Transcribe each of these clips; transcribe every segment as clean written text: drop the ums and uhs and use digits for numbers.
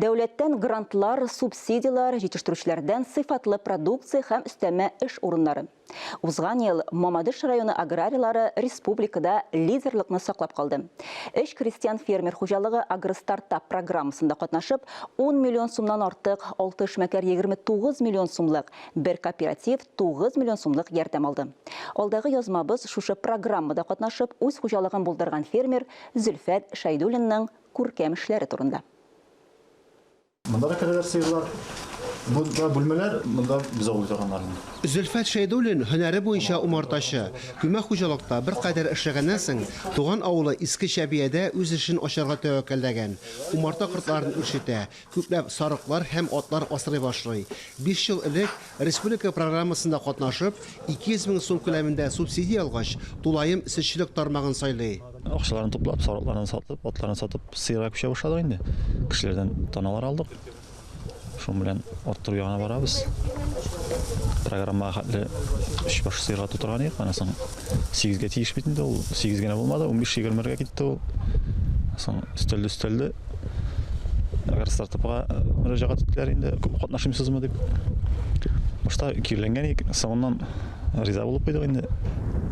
Дәүләттән грантлар, субсидияләр, җитештерүчеләрдән сыйфатлы продукция һәм өстәмә эш урыннары. Узган ел Мамадыш районы аграрийлары республикада лидерлыкны саклап калды. Өч крестьян-фермер хуҗалыгы Агростартап программасында катнашып, 10 миллион сумнан артык, алты эшмәкәр 29 миллион сумлык, бер кооператив 9 миллион сумлык ярдәм алды. Алдагы язмабыз шушы программада катнашып, үз хуҗалыгын булдырган фермер Зөлфәт Шәйдуллинның күркәм эшләре турында. Монда да керәләр сыерлар. Монда бүлмәләр, монда бозау торганнар инде. Зөлфәт Шәйдуллин һөнәре буенча умартачы. Күмәк хуҗалыкта беркадәр эшләгәннән соң, туган авылы Иске Чәбиядә үз эшен ачарга тәвәккәлләгән. Умарта кортларын үрчетә, күпләп сарыклар һәм атлар асрый башлый. Биш ел элек республика программасында катнашып, 200 мең сум күләмендә субсидия алгач, тулаем сөтчелек тармагын сайлый. Акчаларын туплап, сарыкларын сатып, атларын сатып, сыерга күчә башладык инде. Кешеләрдән таналар алдык. Шуның белән арттыру ягына барабыз. Программага хәтле өч баш сыерга тутырган идек, аннан соң сигезгә тиеш бит инде ул. Сигез генә булмады, унбиш-егермергә китте ул. Соң өстәлде-өстәлде. Агростартапка мөрәҗәгать иттеләр инде, катнашмыйсызмы дип. Башта киреләнгән идек, соңыннан риза булып куйдык инде.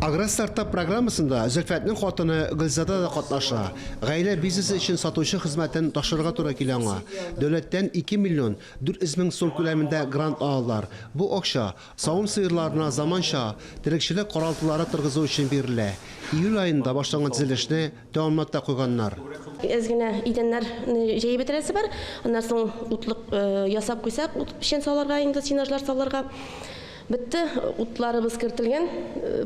Агростартап программасында Зөлфәтнең хатыны Гөлзада да катнаша. Гаилә бизнесы өчен сатучы хезмәтен ташырга туры килә аңа. Дәүләттән 2 миллион 400 мең сум күләмендә грант алалар. Бу акча савым сыерларына заманча терлекчелек каралтылары торгызу өчен бирелә. Июль аенда башланган төзелешне тәмамлап та куйганнар. Әз генә идәннәрне җәеп бетерәсе бар. Аннан соң утлык ясап куйсак, ут печән салырга инде, сенажлар салырга. Бетте, утларыбыз кертелгән,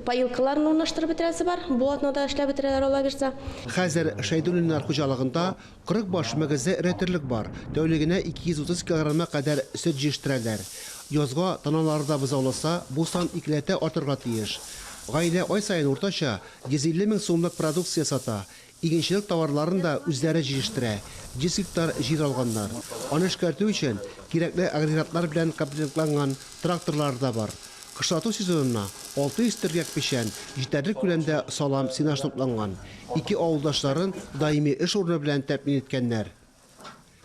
поилкаларны урнаштырып бетерәсе бар. Бу атнада эшләп бетерәләр, Алла бирса. Хәзер Шәйдуллиннар хуҗалыгында 40 баш мөгезле эре терлек бар. Тәүлегенә 230 килограммга кадәр сөт җитештерәләр. Язга таналары да бозауласа, бу сан икеләтә артырга тиеш. Гаилә ай саен уртача 150 мең сумлык продукция сата. Игенчелек товарларын да үзләре җитештерә, 100 гектар җир алганнар. Аны эшкәртү өчен кирәкле агрегатлар белән комплектланган тракторлары да бар. Кышлату сезонына 600 төргәк печән, җитәрлек күләмдә салам, сенаж тупланган. Ике авылдашларын даими эш урыны белән тәэмин иткәннәр.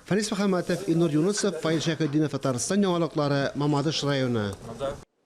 Фәнис Мөхәммәтов, Илнур Юнысов, Фаил Шәйхетдинов, Татарстан яңалыклары, Мамадыш районы.